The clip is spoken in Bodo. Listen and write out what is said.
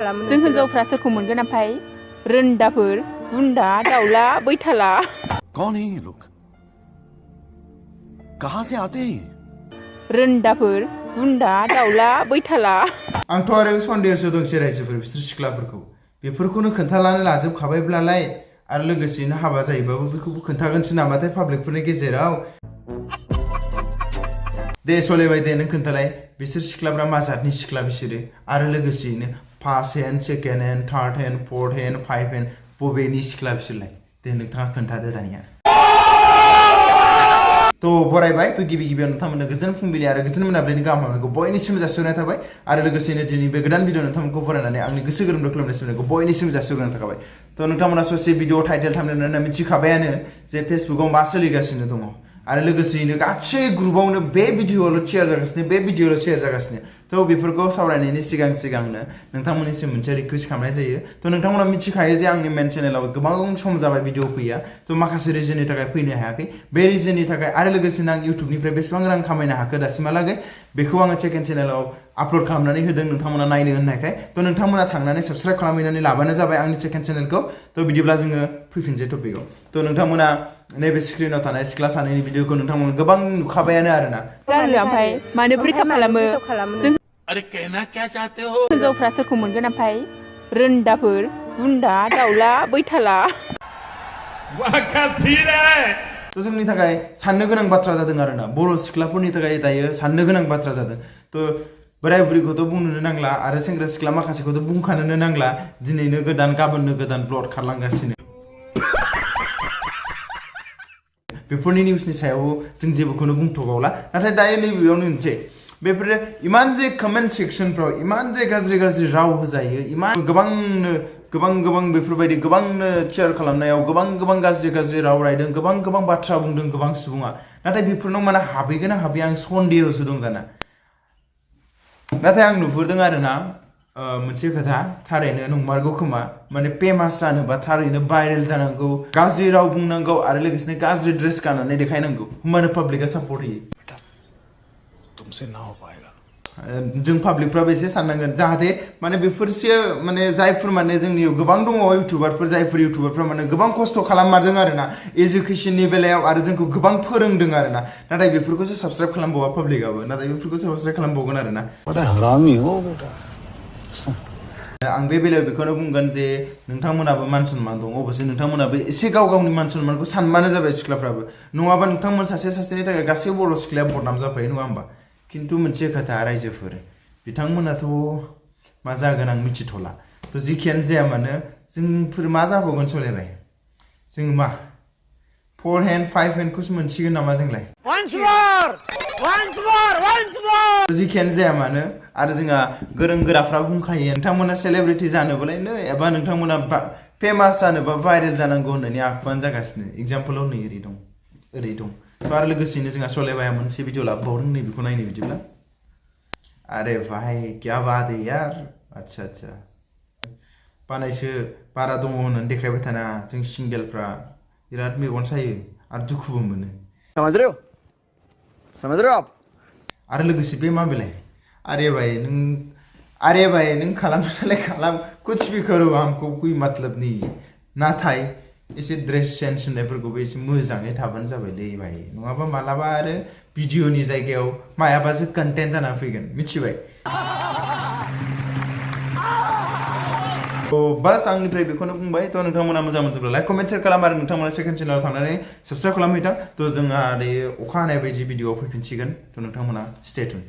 जों हिनजावफ्रा सोरखौ मोनगोन ओमफ्राय रोन्दाफोर बुन्दा दाउला बैथाला कौन है ये लोग कहां से आते हैं रोन्दाफोर बुन्दा दाउला बैथाला आंथ' आरो सन्देहसो दंसै रायजोफोर बिसोर सिख्लाफोरखौ बेफोरखौनो खोन्थालानो लाजोबखाबायब्लालाय आरो लोगोसेनो हाबा जायोबाबो बेखौबो खोन्थागोनसो नामाथाय पाब्लिकफोरनि गेजेराव दे सलायबाय दे नों खोन्थालाय बिसोर सिख्लाफ्रा मा जातनि सिख्ला बिसोरो आरो लोगोसेनो first hand second hand third hand fourth hand five hand बबेनि सिख्ला बिसोरलाय दे नोंथाङा खोन्थादो दानिया तो बरायबाय तो गिबियाव नोंथांमोननो गोजोन फुंबिलि आरो गोजोन मोनाबिलिनि गाहाम हामलायनायखौ बयनिसिमबो जासिहरनाय थाबाय आरो लोगोसेनो दिनै बे गोदान भिडिअ नोंथांमोनखौ फरायनानै आंनि गोसो गोरबोनिफ्राय खुलुमनाय सिबिनायखौ बयनिसिमबो जासिहरनाय थाबाय तो नोंथांमोना ससे भिडिअ टाइटेल थामनेलनानै मिथिखाबायानो जे फेसबुकाव मा सोलिगासिनो दङ आरो लोगोसेनो गासै ग्रुपावनो बे भिडिअल' शेयार जागासिनो बे भिडिअल' शेयार जागासिनो तो बेफोरखौ सावरायनायनि सिगांनो नोंथांमोननिसिम मोनसे रिक्वेस्ट खालामनाय जायो तो नोंथांमोना मिथिखायो जे आंनि मेन चेनेलाव गोबां सम जाबाय भिडिअ फैया तो माखासे रिजननि थाखाय फैनो हायाखै बे रिजननि थाखाय आरो लोगोसेनो आं इउट्युबनिफ्राय बेसेबां रां खामायनो हाखो दासिमहालागै बेखौ आङो सेकेन्ड चेनेलाव आपल'ड खालामनानै होदों नोंथांमोना नायनो होननायखाय तो नोंथांमोना थांनानै साबस्क्राइब खालामहैनानै लाबानो जाबाय आंनि सेकेन्ड चेनेलखौ तो बिदिब्ला जोङो फैफिनसै टपिकआव तो नोंथांमोना नैबे स्क्रिनाव थानाय सिख्ला सानैनि भिडिअखौ नोंथांमोना गोबां नुखाबायानो आरोना ओमफ्राय मानो ब्रेकआप खालामो जों अरे कहना क्या चाहते हो हिनजावफ्रा सोरखौ मोनगोन ओमफ्राय रोन्दाफोर बुन्दा दाउला बैथाला तो जोंनि थाखाय साननो गोनां बाथ्रा जादों आरोना बर' सिख्लाफोरनि थाखाय दायो साननो गोनां बाथ्रा जादों तो बोराय बुरैखौथ' बुंनोनो नांला आरो सेंग्रा सिख्ला माखासेखौथ' बुंखानोनो नांला दिनैनो गोदान गाबोननो गोदान ब्लड खारलांगासिनो बेफोरनि निउसनि सायाव जों जेबोखौनो बुंथ'बावला नाथाय दायो नैबेयावनो मोनसे बेफोरो इमान जे कमेन्ट सेक्सनफ्राव इमान जे गाज्रि राव होजायो इमान गोबां बेफोरबायदि गोबांनो शेयार खालामनायाव गोबां गाज्रि राव रायदों गोबां बाथ्रा बुंदों गोबां सुबुङा नाथाय बेफोरनाव माने हाबहैगोन ना हाबहैया आं सन्देहसो दं दाना नाथाय आं नुहुरदों आरोना मोनसे खोथा थारैनो नंमारगौ खोमा माने फेमास जानोबा थारैनो भाइरेल जानांगौ गाज्रि राव बुंनांगौ आरो लोगोसेनो गाज्रि ड्रेस गाननानै देखायनांगौ होमबानो पाब्लिकआ सापर्ट होयो तुमसे ना हो पाएगा जों पाब्लिकफ्राबो एसे साननांगोन जाहाथे माने बेफोरसो माने जायफोर माने जोंनियाव गोबां दङ इउटुबारफोर जायफोर इउटुबारफ्रा माने गोबां खस्थ' खालाममारदों आरोना एजुकेशननि बेलायाव आरो जोंखौ गोबां फोरोंदों आरोना नाथाय बेफोरखौसो साबस्क्राइब खालामबावा पाब्लिकआबो नाथाय बेफोरखौ साबस्क्राइब खालामबावगोन आरोना बड़ा हरामी हो बेटा आं बे बेलायाव बेखौनो बुंगोन जे नोंथांमोनाबो मान सन्मान दं अबसे नोंथांमोनाबो एसे गावनि मान सन्मानखौ सानबानो जाबाय सिख्लाफ्राबो नङाबा नोंथांमोन सासेनि थाखाय गासै बर' सिख्लाया बदनाम जाफायो नङा होमबा खिन्थु मोनसे खोथा रायजोफोर बिथांमोनाथ' मा जागोन आं मिथिथ'ला तो जिखियानो जाया मानो जोंफोर मा जाबावगोन सलायबाय जों मा 4 हेन्ड 5 हेन्डखौसो मोनसिगोन नामा जोंलाय जिखियानो जाया मानो आरो जोंहा गोरों गोराफ्रा बुंखायो नोंथांमोना सेलेब्रिटि जानोबालाय नै एबा नोंथांमोना फेमास जानोबा भाइरेल जानांगौ होननानै आखुआनो जागासिनो एग्जाम्पलाव नै ओरै दं आरो लोगोसेनो जोंहा सलायबाया मोनसे भिडिअ लाबोबावदों नै बेखौ नायनो बिदिब्ला अरे भाई क्या बात है यार अच्छा बानायसो बारा दङ होननानै देखायबाय थाना जों सिंगेलफ्रा बिराद मेगन सायो आरो दुखुबो मोनो समझ रहे हो आप आरो लोगोसे बे मा बेलाय अरे भाई नों खालामनालाय खालाम कुछ भी करो हमको कोई मतलब नहीं नाथाय एसे ड्रेस सेन्स होननायफोरखौबो एसे मोजाङै थाबानो जाबायलै भाई नङाबा मालाबा आरो भिडिअनि जायगायाव मायाबासो कन्टेन्ट जाना फैगोन मिथिबाय तो बस आंनिफ्राय बेखौनो बुंबाय तो नोंथांमोना मोजां मोनोब्ला लाइक कमेन्ट शेयार खालाम आरो नोंथांमोना सेकेन्ड चेनेलाव थांनानै साबस्क्राइब खालामहैथां तो जोंहा दायो अखा हानाय बायदि भिडिअआव फैफिनसिगोन तो नोंथांमोना स्टे टिउन